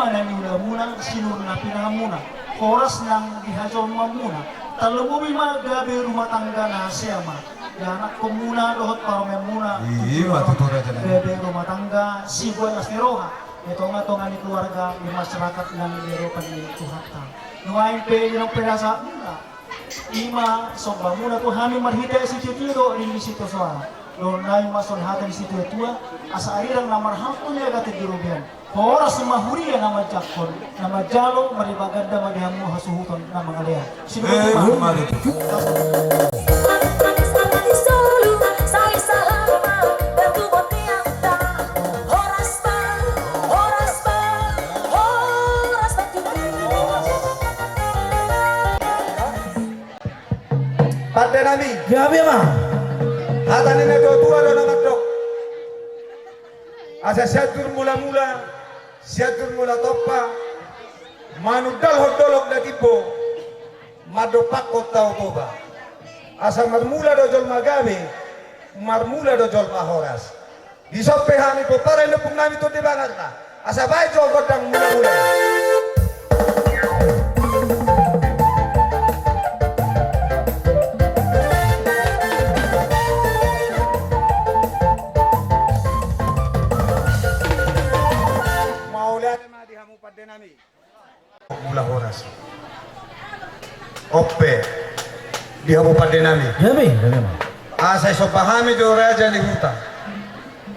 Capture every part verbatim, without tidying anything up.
Ima na niulamuna, sinur na pinahanmuna, horas nang di hajolmaanmuna. Tarlumobi ma gabe rumah tangga na hasea ma di anakkonmuna dohot parumaenmuna. Ima tutu, raja nami. Gabe rumah tangga sibuat las ni roha di tongatonga ni keluarga, di masyarakat nang di adopan ni Tuhanta. Nuaeng pe di naung pinasahatmuna, ima sombamuna tu hami marhite sitio-tio do di sitio soara. Dohononnami ma songon hata ni situatua, asa arirang na marhalto ni agatan di robean, horas ma huria na manjangkon, na manjalo, marlipatganda ma di hamu hasuhuton na mangalean. Sidung. Eh, ma. Rumah itu. Pande nami. Gabe ma. Hata ni natuatua do na mandok, asa sian tu mulamula, sian tu mula tompa, manundalhon dolok na timbo, mandompakhon tao Toba. Asa marmula do jolma gabe, marmula do jolma horas. Dison pe hami pomparan ni ompung nami Tondi Bangarna, asa baen jo gondang mulamula. Mauliate ma di hamu pande nami. Mula horas. Ope, di hamu pande nami. Gabe, gabe ma. Asa isomba hami do raja ni huta,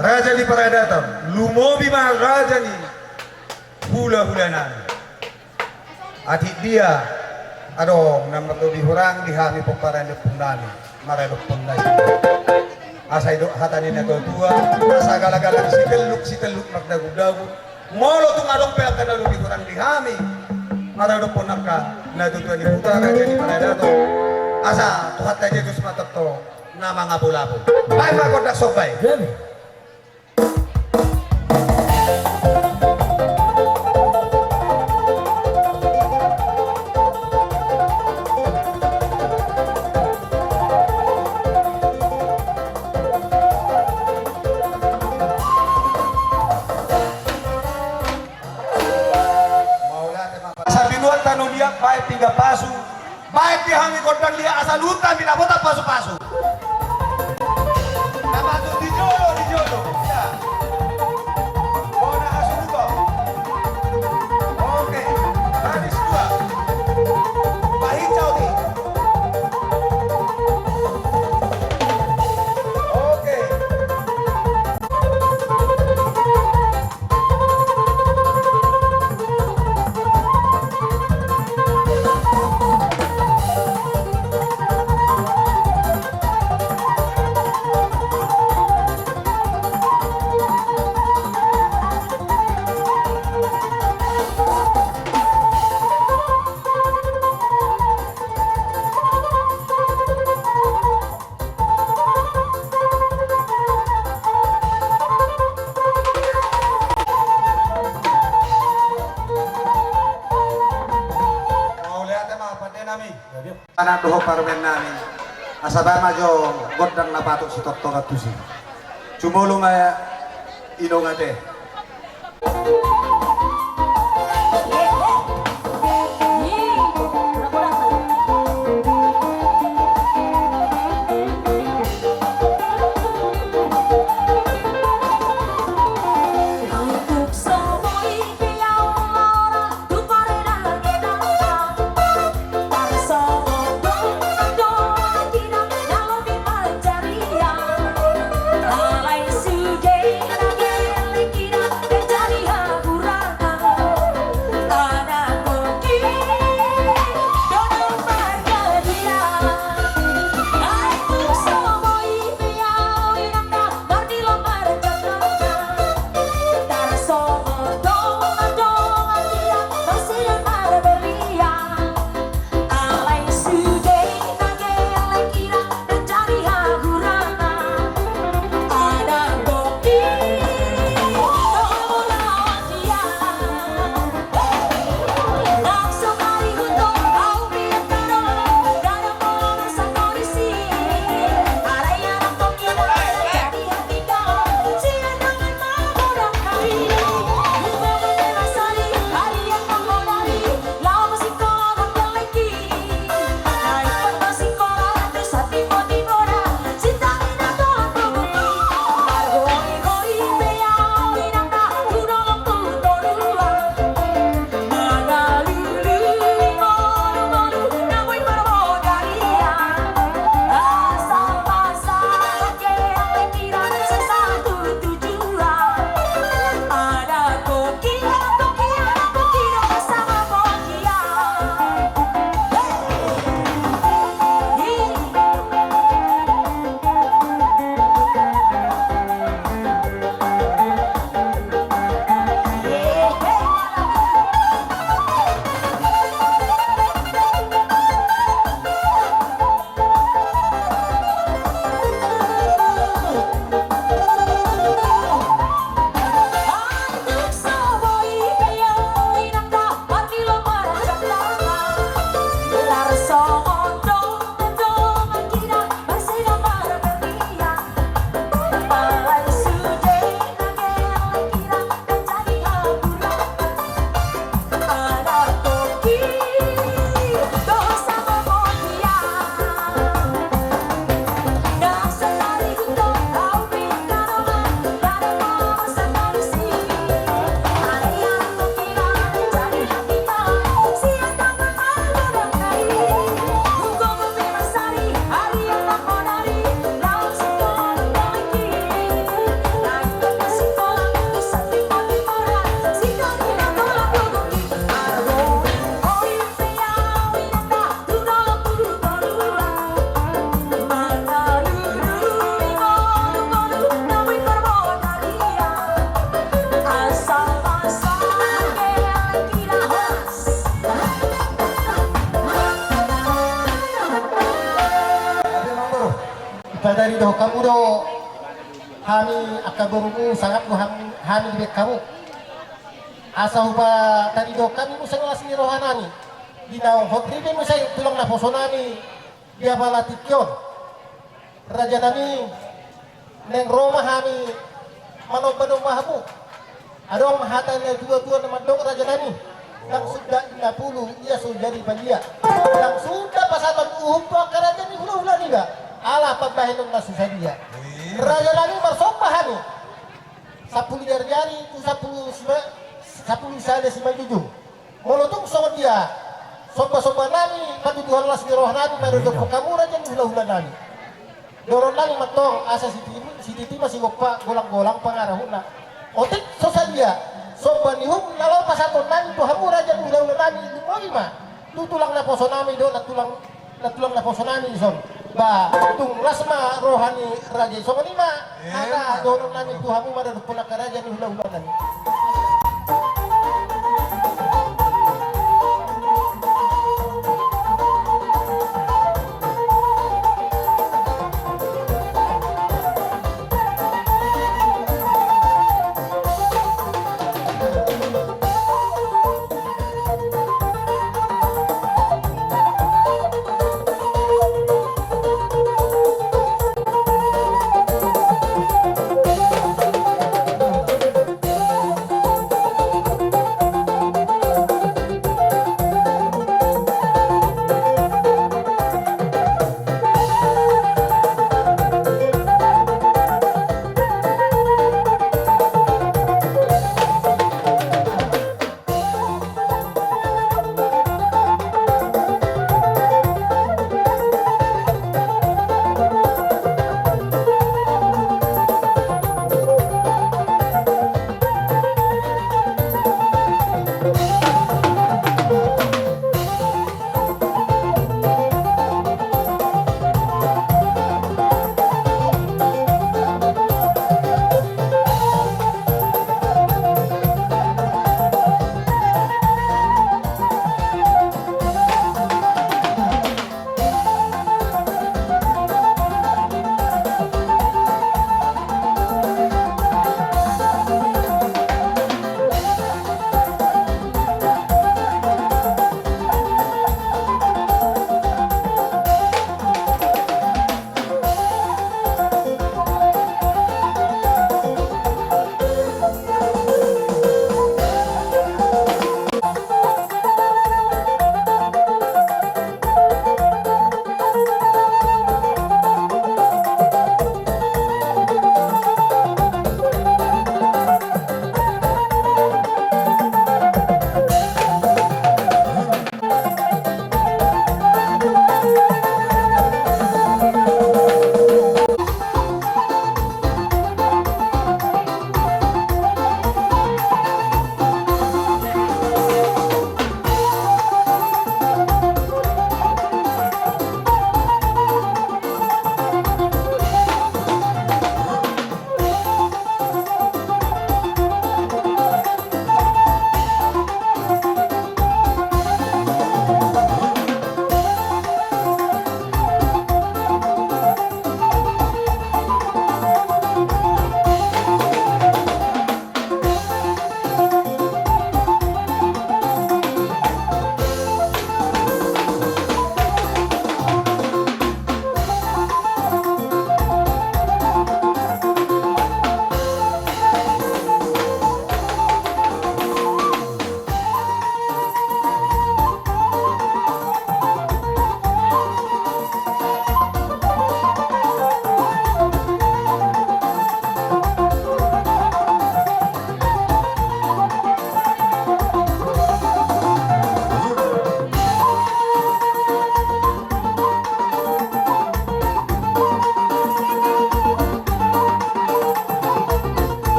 raja ni paradaton, lumobi ma raja ni hulahula nami. Atik dia adong na marlobi hurang di hami pomparan ni ompung nami maradophon na i. Asa didok hata ni natuatua, asa galagalang sitelluk, sitelluk mardagundagun. Molo tung adong pe angka na lobi hurang di hami maradophon angka natuatua ni huta, raja ni paradaton, asa Tuhanta Jesus ma tongtong na mangapulapul. Baen ma gondang somba i. Gabe. Mauliate ma. Asa binuat tano liat, baen pinggan pasu, baen di hami gondang liat, asa luhut hami dapotan pasupasu. Na patut di jolo, di jolo. Ya. Bona hasuhuton. Oke. Habis dua. Bahen saut i. Oke. Mauliate ma pande nami. Anak dohot parumaen nami. Asa baen ma jo gondang na patut sitongtongan tusi. Jumolo ma inong ate. Taridohon hamu do hami angka borumu, sangap do hami, hami dibahen hamu. Asa hupataridohon hami muse las ni rohanami di naung hot ripe muse tulang naposonami di apala tingki on. Rajanami, naeng ro ma hami manomba-nomba hamu. Adong hata ni natua-tua na mandok, rajanami: Ndang suda inna pulu ia so jadi palia. Ndang suda pasahaton uhum tu angka raja ni hula-hula niba ala pambahenon na so sadia. Rajanami, marsomba hami sampulu jari-jari tu sampulu sima-, sampulu sada simanjujung. Molo tung songon dia somba-sombanami patuduhon las ni rohanami mandokkon hamu raja ni hula-hulanami, dohononnami mantong asa sititi, sititi ma sigompa, golang-golang pangarahutna. Otik so sadia somba ni uhum na laho pasahatonnami tu hamu raja ni hula-hulanami, lumobi ma tu tulang naposonami dohot nantulang, nantulang naposonami dison. Ba tung las ma roha ni raja i. Songon i ma hata dohononnami tu hamu mandokkon angka raja ni hula-hulanami.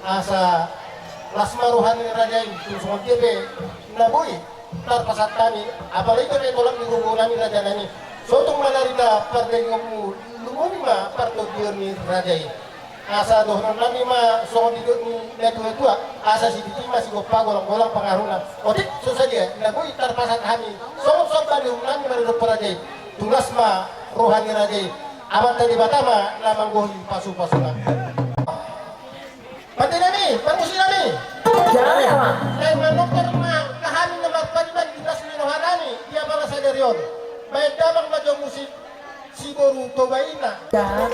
Asa las ma roha ni raja i, tung songon dia pe na boi tarpasahat hami, apalagi pe tulang ni gogo nami raja nami. So tung manarida pardagingonmu, lumobi ma partondion ni raja i. Asa dohonon nami ma songon didok ni natuatua, asa sititi ma sigompa, golanggolang pangarahutna. Otik, so sadia na boi tarpasahat hami songon somba ni uhum nami maradophon raja i. Tung las ma roha ni raja i. Amanta Debata ma na manggohi pasupasuna. Pande nami, parmusik nami. Jala, Amang. Lae, manortor ma hami na marpariban di las ni roha nami di apala sadari on. Baen damang ma jo musik siboru Toba i na. Jala.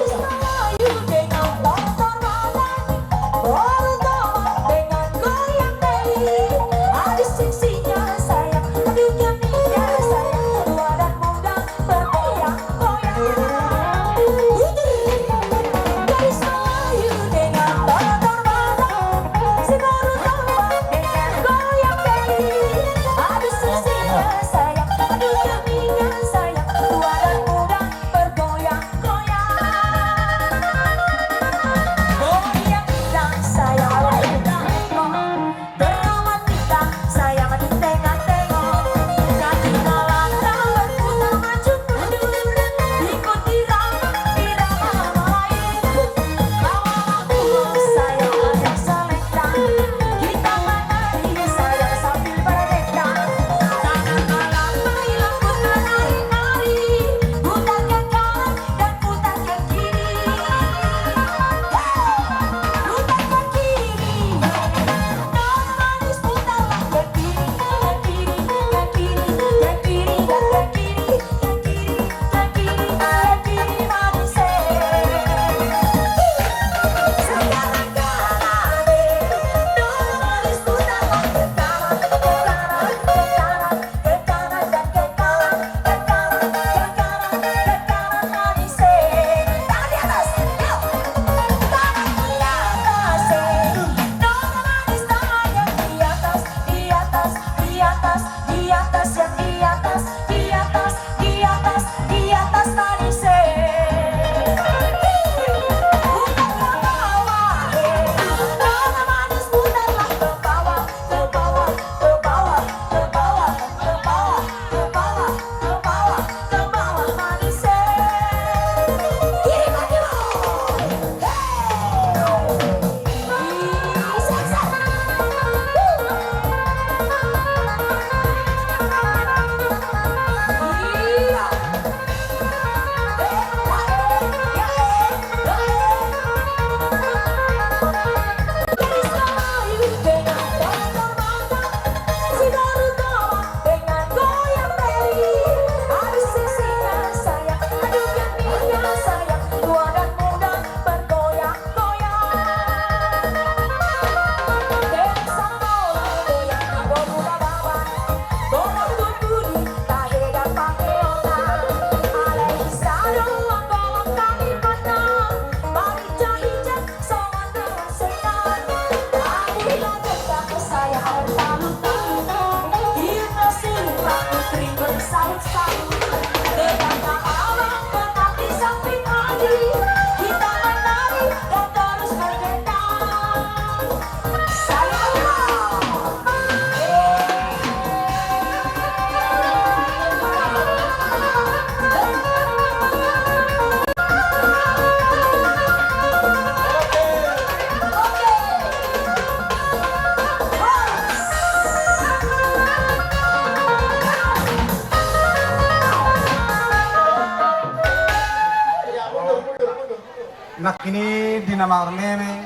Nangkin i di na marmeme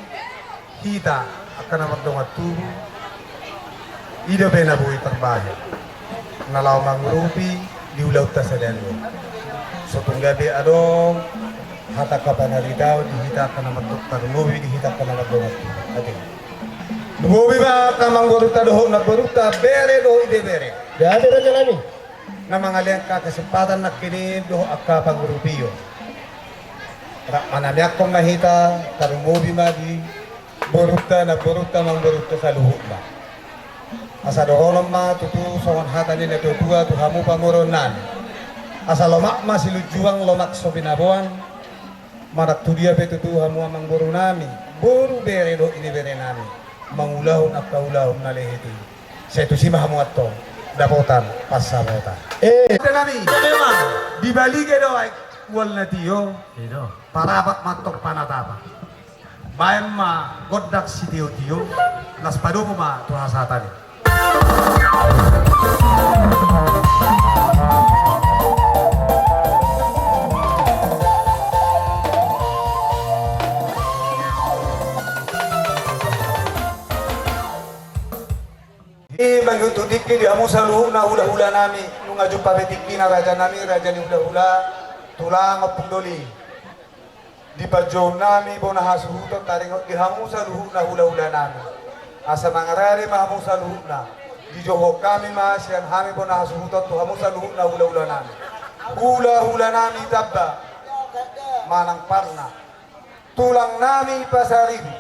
hita angka na mardongan tubu, i dope na boi tarbahen na laho mangurupi di ulaonta sadari on. So tung gabe adong hata angka panaritaon di hita angka na mardongan, tarlumobi di hita angka na mardongan tubu. Ate. Lumobi ma angka amangborunta dohot namborunta, bere dohot ibebere. Gabe raja nami. Na mangalean angka kesempatan nangkin i dohot angka pangurupion. Rap manamiangkon ma hita, tarlumobi ma di borunta, namborunta, amangborunta saluhutna. Asa dohonon ma tutu songon hata ni natuatua tu hamu pamoruon nami. Asa lomak ma silunjuang, lomak so binaboan, manang tu dia pe tutu hamu amangboru nami, Boru bere dohot ibebere nami, mangulahon angka ulaon na lehet i. Sai tusi ma hamu antong dapotan pansamotan. Eh, nami, di Balige do aek ual na tio. Parapat ma antong panatapan. Baen ma gondang sitiotio, laos padomu ma tu hasahatan i. I mangihut tingki di hamu saluhutna hulahula nami, nunga jumpa pe tingkina raja nami, raja ni hulahula, tulang ompung doli. Di panjouon nami bona hasuhuton taringot di hamu saluhutna hulahula nami. Asa mangarade ma hamu saluhutna. Dijouhon hami ma sian hami bona hasuhuton tu hamu saluhutna hulahula nami. Hulahula nami tamba manang parna. Tulang nami Pasaribu.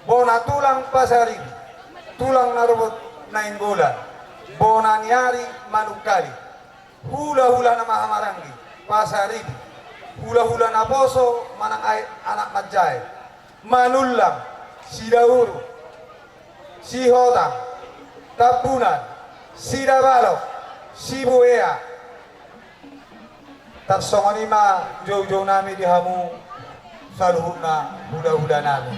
Bona tulang Pasaribu. Tulang na robot Nainggolan. Bona ni ari Manungkalit. Hulahula na mahamaranggi, Pasaribu, hulahula naposo manang aek anak manjae, Manullang, Sidauru, Sihotang, Tambunan, Sidabalok, Sibuea. Tarsongon i ma joujou nami di hamu saluhutna hulahula nami.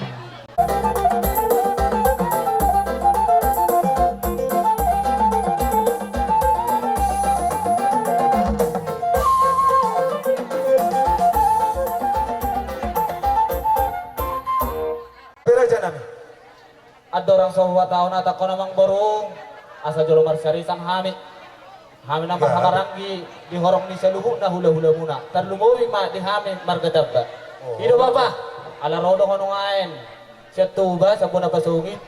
Raja nami. Andorang so huhatahon hatangkon amang boru, asa jolo marsiarisang hami. Hami na marhamaranggi di horong ni saluhutna hulahulamuna, tarlumobi ma di hami marga Tamba. I do bapa, ala ro do ho nuaeng sian Toba, sian bona pasogit.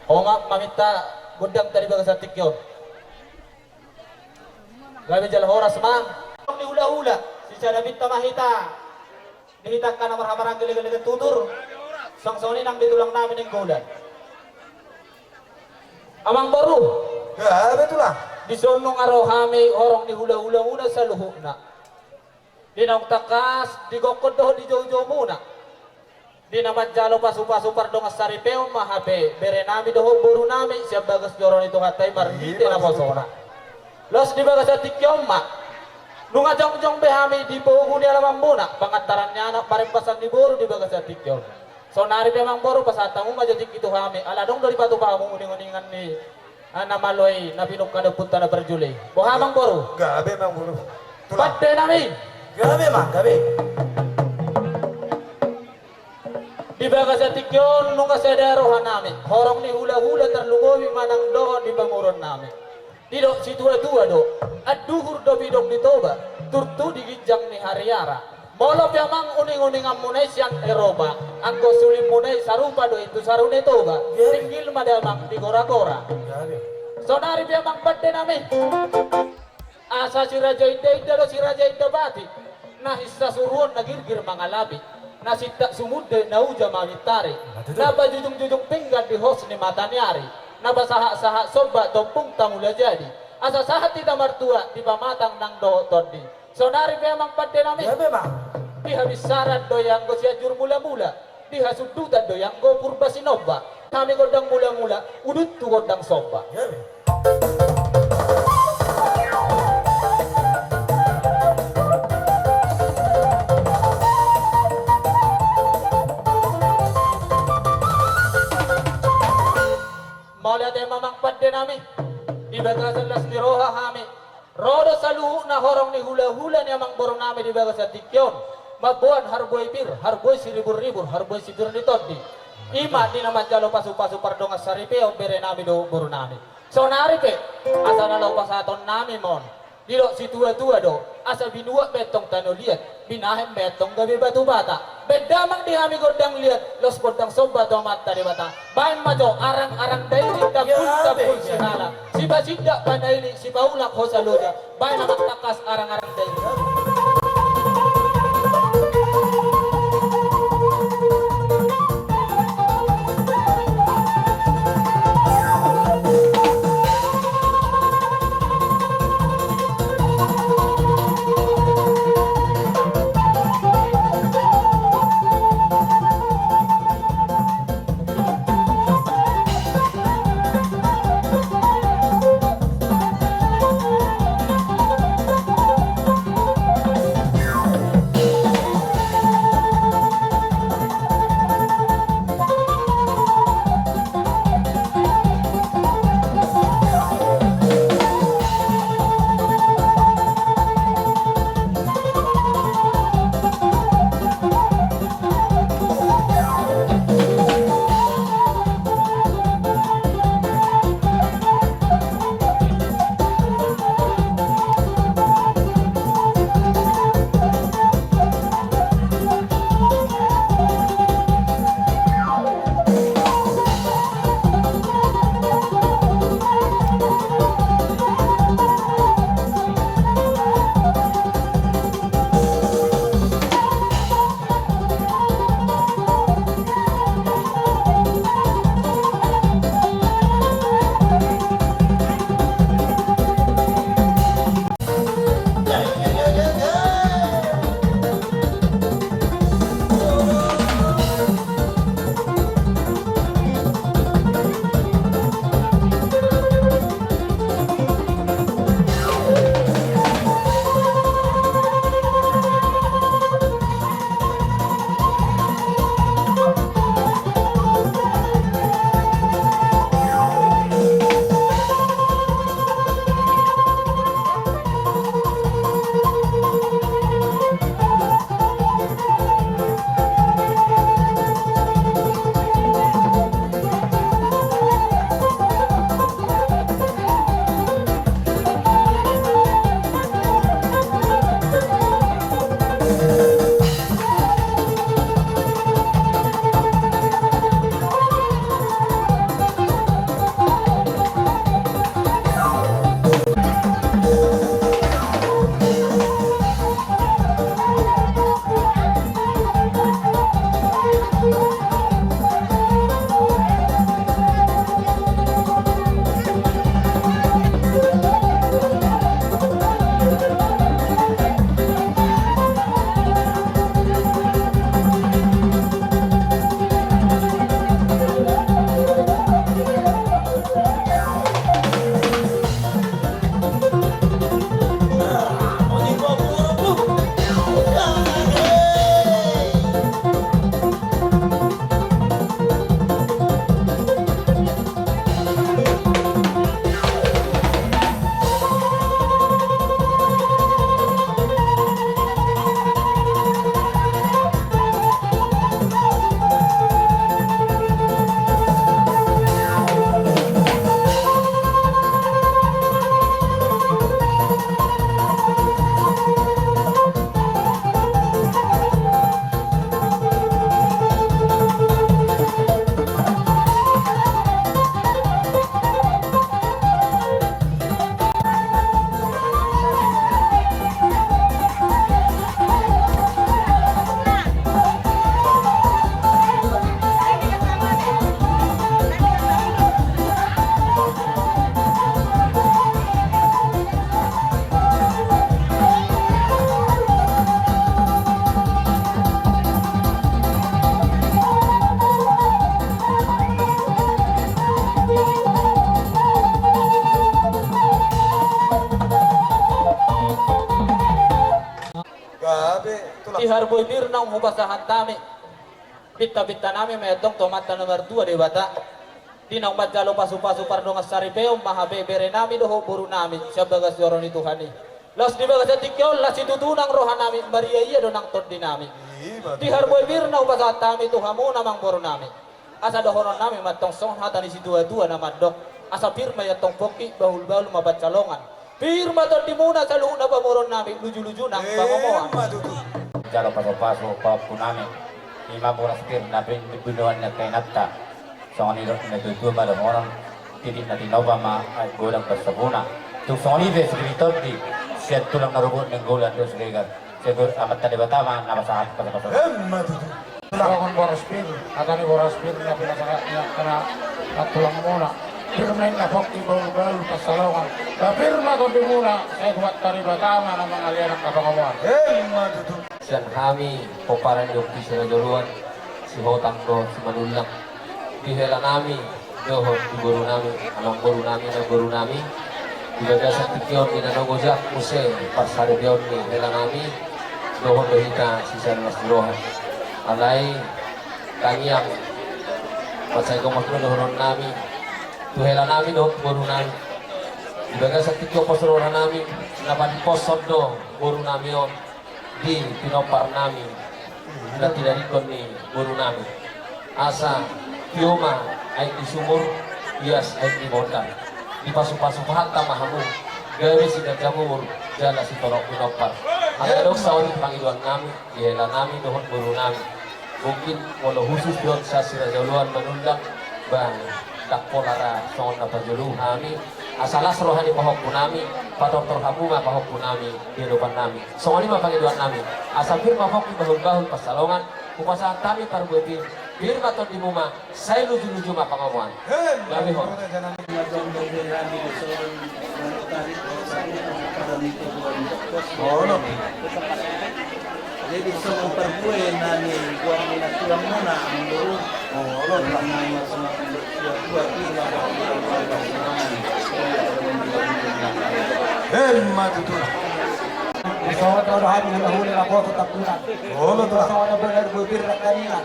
Ho ma maminta gondangta di bagasan tingki on. Gabe jala horas ma. Horong ni hulahula, sisada pinta ma hita. Di hita angka na marhamaranggi leganlegan tutur. Songon i nang di tulang nami Nainggolan. Amang boru. Gabe tulang. Dison nunga ro hami horong ni hulahulamuna saluhutna. Di naung tangkas di gokhon dohot di joujoumuna. Di na manjalo pasupasu pardongan saripeon ma hape bere nami dohot boru nami sian bagas joro ni Tuhanta i marhite naposona. Laos di bagasan tingki on ma. Nunga jongjong be hami di pogu ni alamanmuna, pangantaran ni anak, parembasan ni boru di bagasan tingki on. Saonari pe amang boru, pasahat hamu ma jo tingki tu hami, ala adong do dipatupa hamu uninguningan ni, ah, na malo i, na pinungka ni ompunta na parjolo i. Boha amang boru? Gabe amang boru. Tulang. Pande nami. Gabe ma, gabe. Di bagasan tingki on nunga sada roha nami, horong ni hulahula tarlumobi manang dohot di pamoruon nami. Didok situatua do, anduhur do pidong di Toba, turtu di ginjang ni hariara. Molo pe amang uninguninganmuna i sian Eropa, anggo sulimuna i sarupa do i tu saru ni Toba, tinggil ma damang di goragora. Saonari pe amang pande nami. Asa si raja indainda do si raja indapati, na hinsa suruon na girgir mangalapi, na sintak sumunde na uja mamintari, na pajujungjujung pinggan di hos ni mata ni ari, na pasahatsahat somba tompung tamula jadi, asa sahat hita martua di pamatang nang dohot tondi. Saonari pe amang pande nami. Di habinsaran do i anggo Sianjur Mulamula. Di hasundutan do i anggo Purba Sinomba, hami gondang mulamula, udut tu gondang somba. Mauliate ma amang pande nami, di bagasan las ni roha hami. Ro do saluhutna horong ni hulahula ni amang boru nami di bagasan tingki on, mamboan harbue pir, harbue siriburribur, harbue sipir ni tondi. I ma di na manjalo pasupasu pardongan saripeon bere nami dohot boru nami. Saonari pe, asa na laho pasahaton nami ma on. Didok situatua do, asa binuat be antong tano liat, binahen be antong gabe batu bata. Baen damang di hami gondang liat, laos gondang somba tu Amanta Debata. Baen ma jo arang-arang dairi, tambul-tambul sihala. Sipasindak panaili, sipaulak hosa loja. Baen ma tangkas arang-arang dairi. Parbue pir naung hupasahat hami, pinta-pinta nami ma i antong tu Amanta na martua Debata, di naung manjalo pasu-pasu pardongan saripeon ma hape bere nami dohot boru nami sian bagas joro ni Tuhan i. Laos di bagasan tingki on, las situtu nang roha nami, maria-ia do nang tondi nami. Di parbue pir na hupasahat hami tu hamu na amangboru nami, asa dohonon nami ma antong songon hata ni situa-tua na mandok: Asa pir ma i antong pongki, bahul-bahul ma pansalongan. Pir ma tondimuna saluhutna pamoruon nami, luju-luju nang pangomoan. Jalo pasu-pasu pahompu nami, ima boras pir na pin-, binoan ni angka inanta. Songon i do na tutu ma dohonon: Titik na tinopa ma aek godang parsabuna. Tung songon i pe sipir ni tondi, sian tulang na rumbuk, Nainggolan do Siregar. Sian Amanta Debata ma na pasahat pasu-pasu. Ima tutu. Songon boras pir, hata ni boras pir na pinasahat ni angka na, na tulangmuna. Pir ma inna pongki, bahul-bahul pansalongan. Ba pir ma tondimuna, sai tu Amanta Debata ma na mangalean angka pangomoan. Ima tutu. Sian hami pomparan ni Ompu Sirajoluan, Sihotang dohot Simanullang, di hela nami dohot di boru nami, amangboru nami, namboru nami, di bagasan tingki on di na naung ojak muse parsaripeon ni hela nami, dohot do hita sian las ni roha. Alai tangiang mansai gomos do dohonon nami tu hela nami dohot boru nami. Di bagasan tingki on pos roha nami, na paling poshon do boru nami on di pinompar nami na tinadingkon ni boru nami. Asa tio ma aek di sumur, ias aek di bondar. Dipasu-pasu pahanta ma hamu, gabe siganjang umur jala sitorop pinompar. Alai adong saotik pangidoan nami di hela nami dohot boru nami. Mungkin molo husus do on sian Sirajoluan Manullang, ba ndang pola ra songon na parjolo hami. Asa las roha ni pahompu nami, patortor hamu ma pahompu nami di adopan nami. Songon i ma pangidoan nami. Asa pir ma pongki, bahul-bahul pansalongan, hupasahat hami parbue pir, pir ma tondimu ma, sai luju-luju ma pangomoan. Gabe hot. Jadi songon parbue na nibuat ni na tulangmuna, amangboru. Ima tutu. Songon na hami hulahula na poso tampunan. Songon na bonar bobir na kaningan.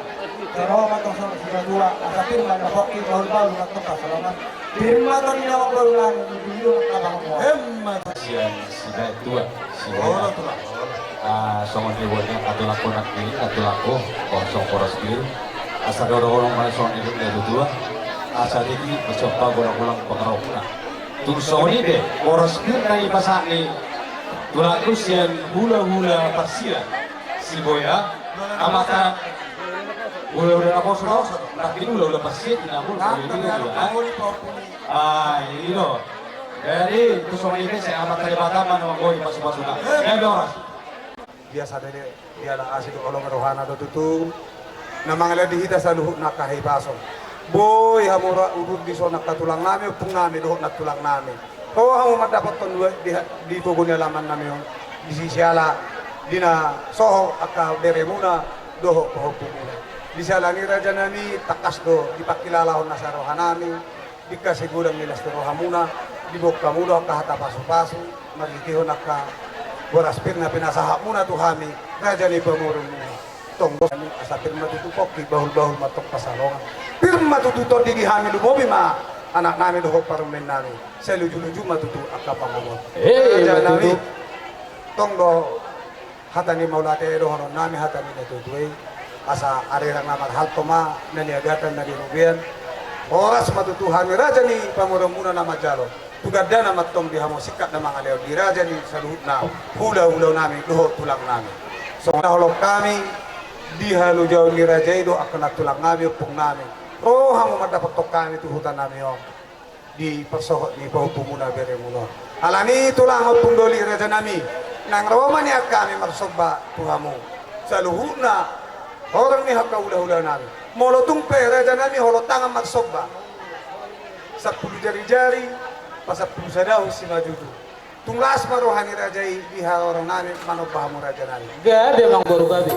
Saro ma tong songon situa, asa pir ma na pongki, bahul-bahul ma tong pansalongan. Pir ma tong ni na amangboru nami, di biu na pangomoan. Ima tutu. Sian situa, situa. Ah, songon ni boru ni angka tulangku nangkin, angka tulangku, boras pir. Asa dohonon ma songon ni natuatua. Asa tingki marsomba golang-golang pangarahutna. Tung songon i pe boras pir na dipasahat ni tulangku sian hulahula Parsila, si Boya, amanta hulahula na poso, nangkin hulahula Parsila, di na hulahula. Ah, i do. Jadi tung songon i pe sai Amanta Debata ma na manggohi pasu-pasuna. Gabe horas. Biasa do i, dialap asi do, holong rohana do tutu na mangalean di hita saluhutna angka hahipason. Boi hamu ra udut dison angka tulang nami, ompung nami dohot nantulang nami. Ro hamu mandapothon dua di, di pogu ni alaman nami on, di sisiala di na soho angka beremuna dohot pahompumuna. Di siala ni raja nami tangkas do dipangkilalahon nasa roha nami. Dingka sigodang ni las ni rohamuna, diboan hamu do angka hata pasu-pasu marhitehon angka boras pir na pinasahatmuna tu hami, raja ni pamoruonmuna. Tong do, asa pir ma tutu pongki, bahul-bahul ma tong pansalongan. Pir ma tutu tondi di hami, lumobi ma anak nami dohot parumaen nami. Sai luju-luju ma tutu angka pangomoan. Raja nami. Tong do. Hata ni mauliate dohonon nami, hata ni natuatua i, asa arirang na marhalto ma na niagatan na di robean. Horas ma tutu hami raja ni pamoruonmuna na manjalo. Tu gandana ma tong di hamu singkat na mangalean di raja ni saluhutna hulahula nami dohot tulang nami. Songon na holong hami di halojaon ni raja i dohot angka nantulang nami, ompung nami. Ro hamu mandapothon hami tu huta nami on. Di parsohot ni pahompumuna beremuna on. Alani i tulang, ompung, doli, raja nami, naeng ro ma nian hami marsomba tu hamu saluhutna horong ni angka hulahula nami. Molo tung pe raja nami holong tangan marsomba, sampulu jari-jari, pasampulu sadahun simanjujung. Tung las ma roha ni raja i di haroro nami manomba hamu raja nami. Gabe, amangboru, gabe.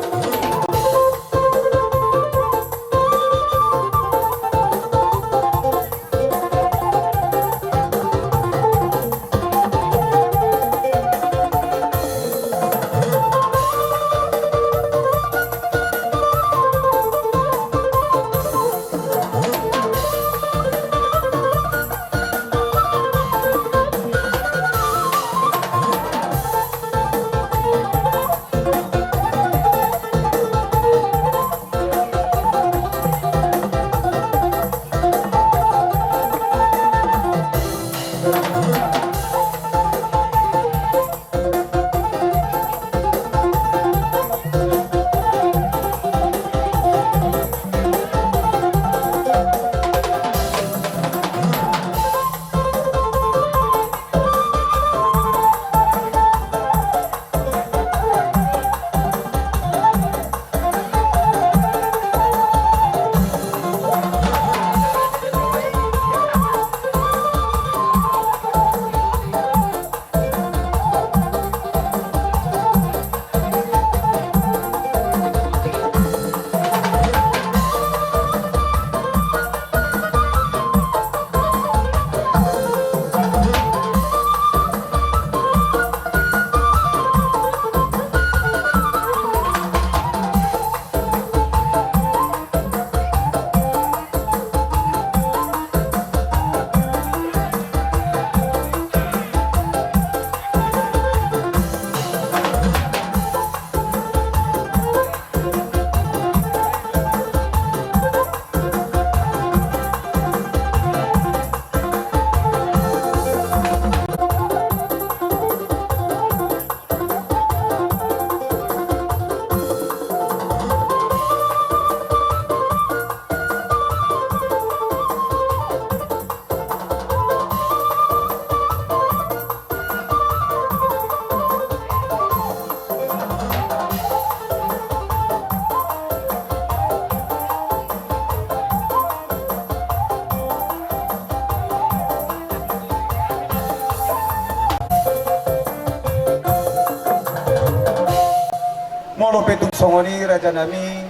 Molo pe tung songon i rajanami,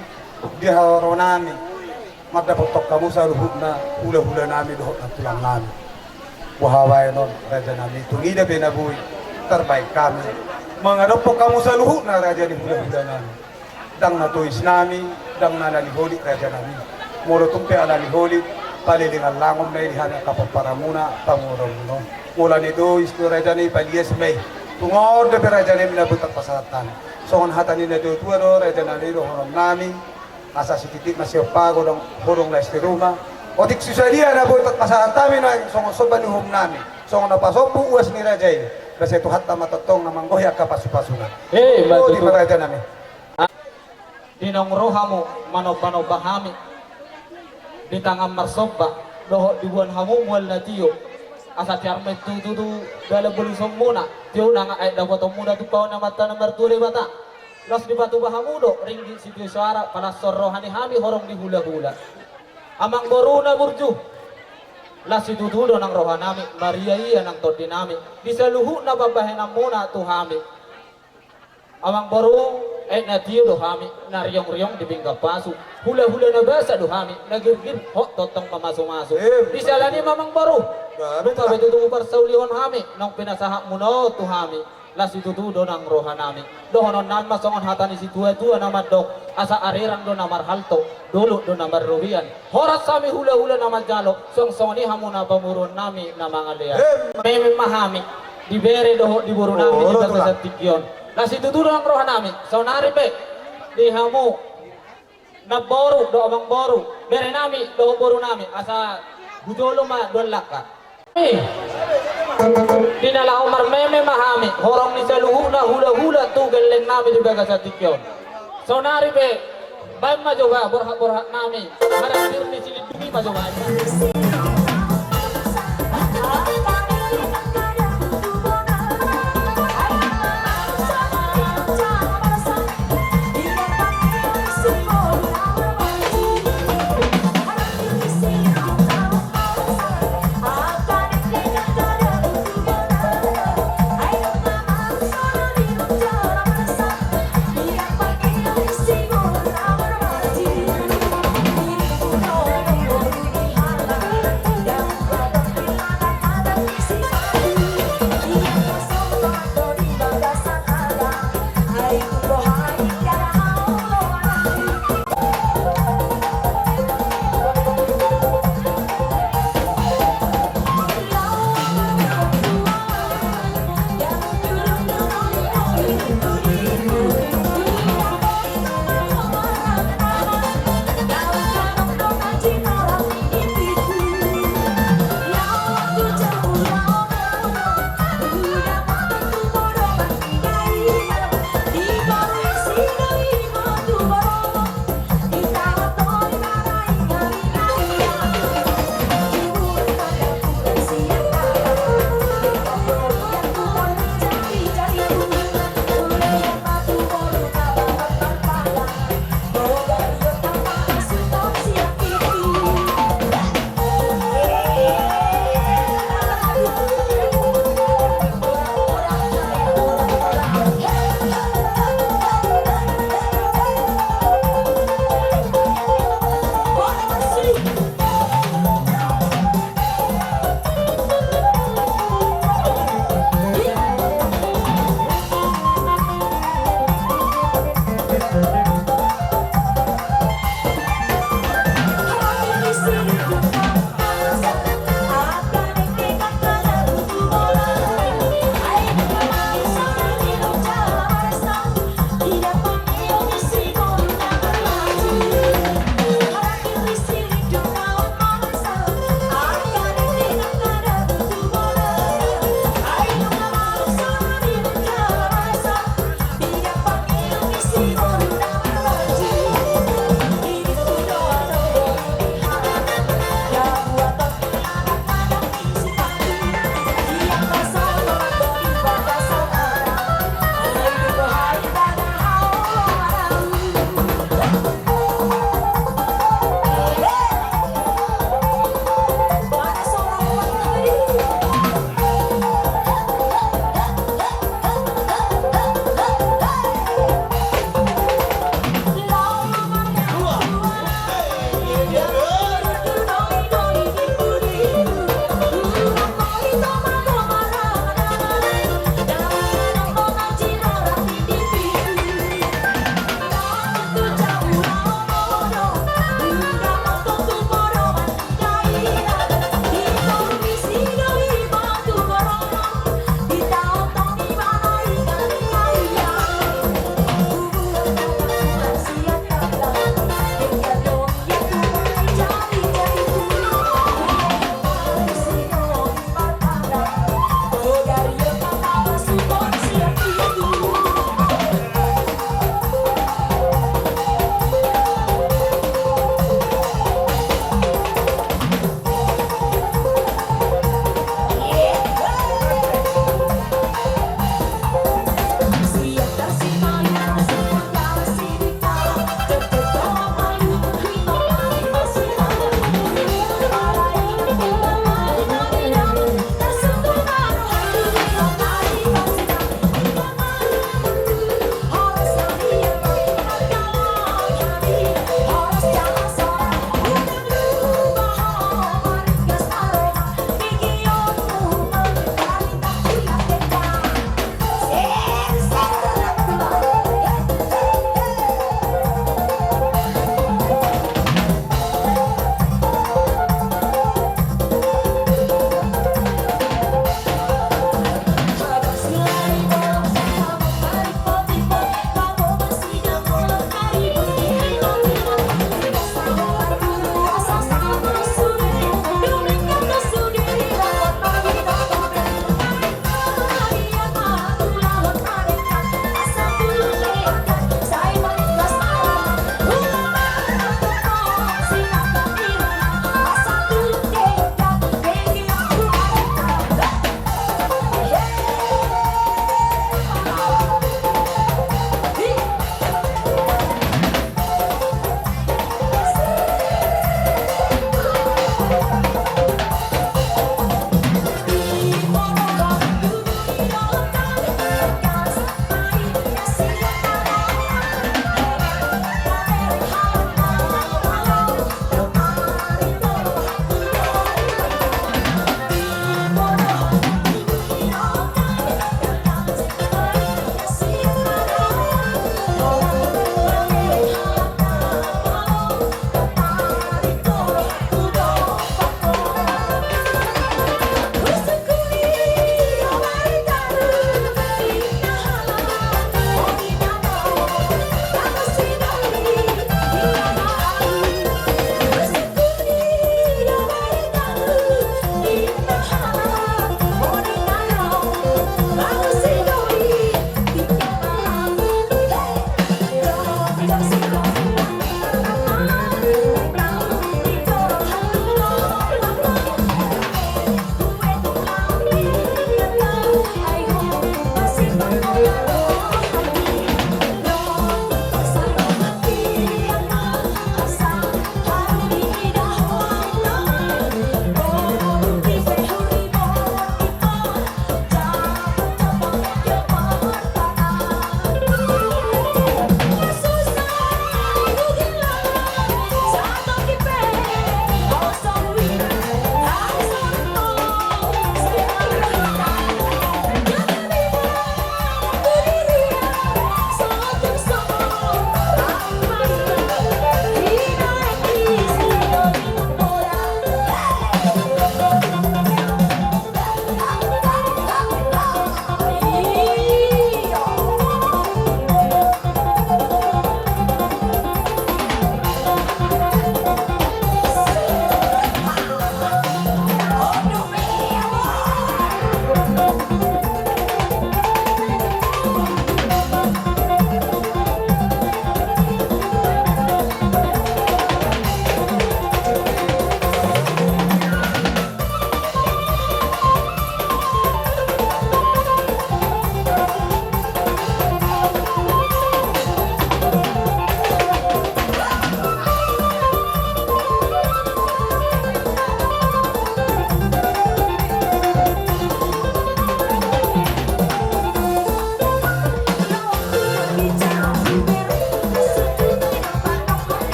di haroronami mandapothon hamu saluhutna hulahulanami dohot nantulangnami. Boha baenon rajanami, tung ida pe na boi tarbaen hami mangadophon hamu saluhutna raja ni hulahulanami. Ndang na toisnami, ndang na ala ni holit rajanami. Molo tung pe ala ni holit, palelengan langon ma i di hami angka pomparanmuna, pamoruonmuna on. Molo ala ni tois do rajanami, palias ma i. Tung on dope rajanami na boi tarpasahat hami. Songon hata ni natuatua do rajanami dohononnami: Asa sititi ma siompa, godang hodong laos di ruma. Otik so sadia na boi tarpasahat hami nuaeng songon somba ni uhumnami, songon na pasombu uas ni raja i. Asa Tuhanta ma tongtong na manggohi angka pasupasuna. Eh, ima tutu. Rajanami. Di naung ro hamu manombanomba hami di tangan marsomba, dohot diboan hamu mual na tio, asa tiar ma i tutu dalan bolusonmuna, tio nang aek dapotonmuna tumpahon ni Amanta na martua Debata. Laos dipatupa hamu do ringgit sitio soara, palashon roha ni hami horong ni hulahula. Amangboru na burju, laos situtu do nang rohanami, mariaia nang tondinami di saluhutna pambahenanmuna tu hami. Amangboru, aek na tio do hami na riongriong di pinggan pasu, hulahula na basa do hami na girgir hot tongtong mamasumasu. Eh, di siala ni i ma amangboru, nunga be tutu huparsaulihon hami naung pinasahatmuna on tu hami. Laos situtu do nang rohanami. Dohononnami ma songon hata ni situatua na mandok: Asa arirang do na marhalto, dolok do na marrobean, horas hami hulahula na manjalo, suang songon i hamu na pamoruonnami na mangalean. Em. Meme ma hami di bere dohot di borunami di bagasan tingki on. Laos situtu do nang rohanami, saonari pe di hamu namboru dohot amangboru, berenami dohot borunami, asa hujolo ma duan langka. Eh, di na laho marmeme ma hami horong ni saluhutna hulahula tu gellengnami di bagasan tingki on. Saonari pe baen ma jo ba borhatborhatnami, harambir ni silindung i ma jo baen.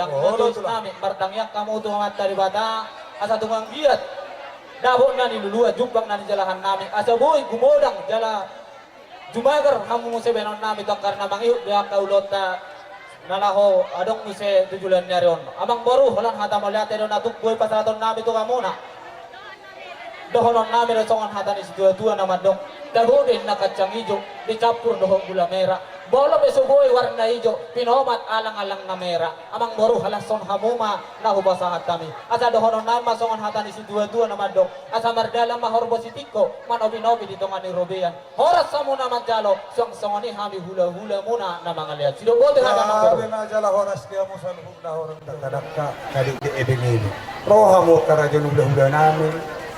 Olo, tulang. Nami martangiang hamu tu Amanta Debata, asa tung anggiat dapot na niluluan, jumpang na nijalahan nami, asa boi gumodang jala jumagar hamu muse bahenon nami tu angka na mangihut di angka ulaonta na laho adong muse tu joloan ni ari on. Amang boru, holan hata mauliate do na tung boi pasahaton nami tu hamuna. Dohonon nami do songon hata ni situatua na mandok: Tabo do inna kacang ijo, dicampur dohot gula merah. Molo pe so boi warna ijo, pinomat alang-alang na merah. Amang boru, halashon hamu ma na hupasahat hami. Asa dohonon nami ma songon hata ni situatua na mandok: Asa mardalan ma horbo sitingko, manopi-nopi di tonga ni robean. Horas hamu na manjalo, suang songon i hami hula-hula muna na mangalean. Sidok boti hami, amang boru. Gabe ma jala horas di hamu saluhutna, horas dakdanak, na dikdek, ebeng-ebeng. Ro hamu angka raja ni hula-hula nami,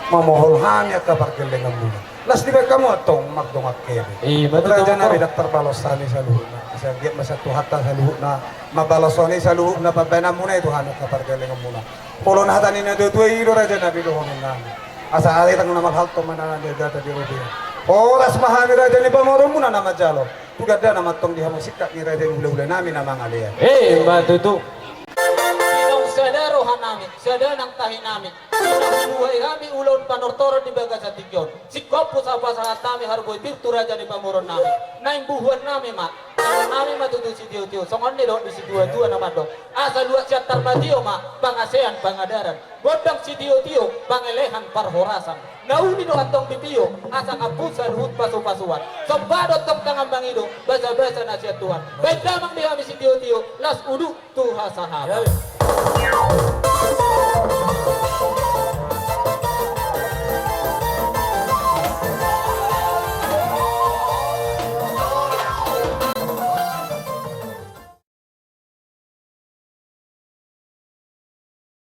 mamohol hami angka pargellengan muna. Las dibaen hamu antong mardongan kebe. I ma tutu, amang boru. Raja nami, ndang tarbalos hami saluhutna. Asa anggiat ma sian Tuhanta saluhutna mambalos songon i saluhutna pambaenan muna i tu hami angka pargellengan muna. Pola na hata ni na tua-tua i do, raja nami, dohonon nami. Asa aritang na marhalto ma na nidata di robean. Horas ma hami raja ni pamoruon muna na manjalo. Tu gandana ma antong di hamu singkat ni raja ni hula-hula nami na mangalean. I ma tutu. Inong sada roha nami, sada nang tahi nami. Inong hubuhai hami ulaon panortoron di bagasan tingki on. Singkop hupasahat hami harbue pir tu raja ni pamoruon nami. Naeng buhuan nami ma. Tangiang nami ma tutu sitio-tio. Songon i do di situatua na mandok: Asa luat siantar ma tio ma pangasean pangadaran. Gondang sitio-tio pangelehan parhorasan. Na uli do antong ditio asa ngapus saluhut pasu-pasuan. Somba do antong tangan mangido basa-basa na sian Tuhan. Baen damang di hami sitio-tio, las udut tu hasahaton.